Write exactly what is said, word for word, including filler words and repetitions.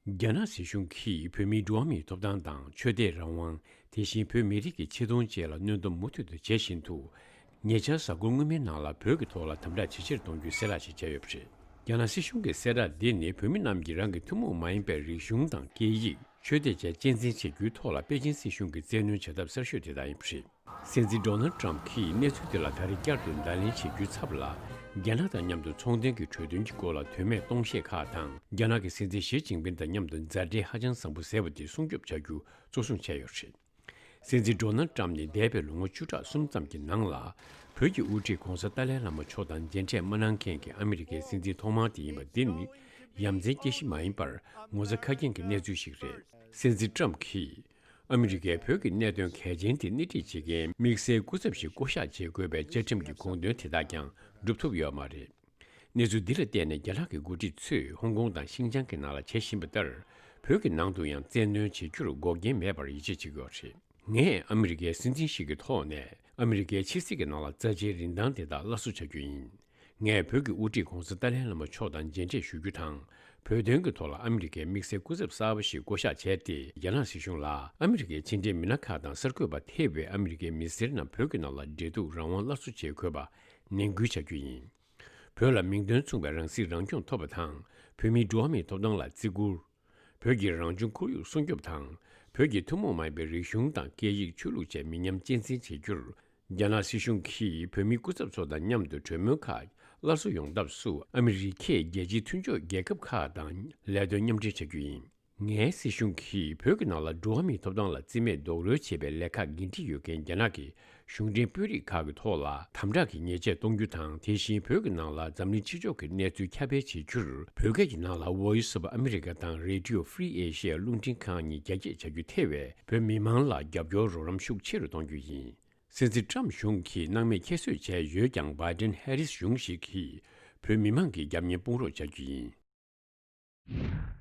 རྒྱ་ནག་སྲིད་གཞུང་གིས་བོད་མིའི་འགྲོ་བ་མིའི་ཐོབ་ཐང་དང་ཆོས་དད་རང་དབང་། དེ་བཞིན་བོད་མི་རིགས་ཀྱི་ཆེ་མཐོང་བཅས་ལ་གནོན་སྡོམ་མུ་མཐུད་དུ་བྱེད་བཞིན་དུ། ཉེ་ཆར་གཟའ་འཁོར་སྔོན་མའི་ནང་ལ་བོད་ཀྱི་ཐོག་ལ་དམ་དྲག་ཇེ་ཆེར་གཏོང་རྒྱུའི་གསལ་བསྒྲགས་ཤིག་བྱས་ཡོད་པ་རེད། རྒྱ་ནག་སྲིད་གཞུང་གི་གསལ་བསྒྲགས་འདི་ནི་བོད་མི་རྣམས་ཀྱིས་རང་གི་ཐུན་མོང་མ་ཡིན་པའི་རིག་གཞུང་དང་སྐད་ཡིག་ཆོས་དད་བཅས་གཅེས་འཛིན་བྱེད་རྒྱུའི་ཐོག་ལ་པེ་ཅིན་སྲིད་གཞུང་གིས་བཙན་གནོན་བྱ་ཐབས་གསར་ཤོས་དེ་དག་ཡིན་པ་རེད། སྲིད་འཛིན་ཌོ་ནལ་ཊམ་གྱིས་གནས་ཚུལ་དེ་ལ་ད་རེས་བསྐྱར་དུ་བརྡ་ལན་བྱེད་རྒྱུའི་ཚབ་ལ། རྒྱ་ནག་དང་མཉམ་དུ་ཚོང་དོན་གྱི་གྲོས་མཐུན་གྱི་སྐོར་ལ་དོན་མེད་སྟོང་བཤད་ཁག་དང་། རྒྱ་ནག་གི་སྲིད་འཛིན་ཞི་ཅིན་ཕིན་དང་མཉམ་དུ་མཛའ་འབྲེལ་ཧ་ཅང་བཟང་པོ་ཟེར་བ་དེ་སྲུང་སྐྱོབ་བྱ་རྒྱུ་གཙོ་བཟུང་བྱས་ཡོད་པ་རེད། སྲིད་འཛིན་ཌོ་ནལ་ཊམ་ནི་འདས་པའི་ལོ་ངོ་བཅུ་ཕྲག་གསུམ་ཙམ་གྱི་ནང་ལ། བོད་ཀྱི་དབུ་ཁྲིད་༧གོང་ས་ཏཱ་ལའི་བླ་མ་མཆོག་དང་མཇལ་འཕྲད་མ་གནང་མཁན་གྱི་ཨ་མི་རི་ཀའི་སྲིད་འཛིན་ཐོག་མ་དེ་ཡིན་པ་འདི་ནི་ཡ་མཚན་སྐྱེ་གཞི་མ་ཡིན་པར་ངོ་ཚ་ཁ་སྐྱེངས་ཀྱི་གནས་ཚུལ་ཞིག་རེད། སྲིད་འཛིན་ཊམ་གྱིས། ཨ་མི་རི་ཀས་བོད་ཀྱི་གནད་དོན་གལ་ཆེན་དེ་སྣེ་ཁྲིད་བྱེད་མཁན་དམིགས་བསལ་སྐུ་ཚབ་ཞིག་བསྐོ་གཞག་བྱེད་དགོས་པའི་བཅའ་ཁྲིམས་ཀྱི་དགོངས་དོན་དེ་དག་ཀྱང་འགྲུབ་ཐུབ་ཡོད་མ་རེད། གནས་ཚུལ་འདི་ལ་བརྟེན་ནས་རྒྱ་ནག་གི་འགོ་ཁྲིད་ཚོས་ཧོང་ཀོང་དང་ཤིན་ཅང་གི་ནང་ལ་བྱེད་བཞིན་པ་ལྟར། བོད་ཀྱི་ནང་དུ་ཡང་བཙན་གནོན་བྱེད་རྒྱུར་འགོག་རྐྱེན་མེད་པར་ཡིད་ཆེས་བྱེད་ཀྱི་ཡོད་རེད། ངས་ཨ་མི་རི་ཀའི་སྲིད་འཛིན་ཞིག་གི་ཐོག་ནས་ཨ་མི་རི་ཀའི་ཕྱི་སྲིད་ཀྱི་ནང་ལ་རྩ་ཆེའི་རིན་ཐང་དེ་དག་སླར་གསོ་བྱ་རྒྱུ་ཡིན། ངས་བོད་ཀྱི་དབུ་ཁྲིད་༧གོང་ས་ཏཱ་ལའི་བླ་མ་མཆོག་དང་མཇལ་འཕྲད་ཞུ་རྒྱུ་དང་། བོད་དོན་གྱི་ཐོག་ལ་ཨ་མི་རི་ཀའི་དམིགས་བསལ་སྐུ་ཚབ་གསར་པ་ཞིག་བསྐོ་གཞག་བྱས་ཏེ། རྒྱ་ནག་སྲིད་གཞུང་ལ་ཨ་མི་རི་ཀའི་ཕྱི་འབྲེལ་མི་སྣ་ཁག་དང་གསར་འགོད་པ་ཐེ་བའི་ཨ་མི་རི་ཀའི་མི་སེར་རྣམས་བོད་ཀྱི་ནང་ལ་འབྲེལ་གཏུག་རང་དབང་སླར་གསོ་བྱེད་དགོས་པ་ནན་སྐུལ་བྱ་རྒྱུ་ཡིན། བོད་ལ་མིང་དོན་མཚུངས་པའི་རང་སྲིད་རང་སྐྱོང་ཐོབ་པ་དང་། བོད་མིའི་འགྲོ་བ་མིའི་ཐོབ་ཐང་ལ་བརྩི་བཀུར། བོད་ཀྱི་རང་བྱུང་ཁོར་ཡུག་སྲུང་སྐྱོབ་དང་། བོད་ཀྱི་ཐུན་མོང་མ་ཡིན་པའི་རིག་གཞུང་དང་སྐད་ཡིག་ཆོས་ལུགས་བཅས་མི་ཉམས་གཅེས་འཛིན་བྱེད་རྒྱུར། རྒྱ་ནག་སྲིད་གཞུང་གིས་བོད་མིའི་སྐུ་ཚབ་ཚོ་དང་མཉམ་དུ་གྲོས་མོལ་ཁག་སླར་གསོ་ཡོང་ཐབས་སུ་ཨ་མི་རི་ཀས་རྒྱལ་སྤྱིའི་མཐུན་ཕྱོགས་རྒྱལ་ཁབ་ཁག་དང་ལས་དོན་མཉམ་འབྲེལ་བྱ་རྒྱུ་ཡིན། ངའི་སྲིད་གཞུང་གིས་བོད་ཀྱི་ནང་ལ་འགྲོ་བ་མིའི་ཐོབ་ཐང་ལ་རྩིས་མེད་རྡོག་རོལ་བྱེད་པའི་ལས་ཁག་འགན་འཁྲི་ཡོད་མཁན་རྒྱ་ནག་གི་གཞུང་འབྲེལ་དཔོན་རིགས་ཁག་གི་ཐོག་ལ་དམ་དྲག་གི་ཉེས་ཆད་གཏོང་རྒྱུ་དང་། དེ་བཞིན་བོད་ཀྱི་ནང་ལ་འཛམ་གླིང་ཕྱི་ཕྱོགས་ཀྱི་གནས་ཚུལ་ཁྱབ་སྤེལ་བྱེད་རྒྱུར། བོད་སྐད་ཀྱི་ནང་ལ་Voice of America དང་Radio Free Asia རླུང་འཕྲིན་ཁང་གཉིས་རྒྱ་སྐྱེད་བྱ་རྒྱུ་ཐེ་བའི་བོད་མི་མང་ལ་རྒྱབ་སྐྱོར་རོགས་རམ་ཤུགས་ཆེ་རུ་གཏོང་རྒྱུ་ཡིན། སྲིད་འཛིན་ཊམ་གཞུང་གིས་སྣང་མེད་ཁྱད་གསོད་བྱས་ཡོད་ཀྱང་། བྷའི་ཌེན་ཧེ་རིས་གཞུང་ཞིག་གིས་བོད་མི་མང་གི་རྒྱབ་གཉེར་དཔུང་རོགས་བྱ་རྒྱུ་ཡིན།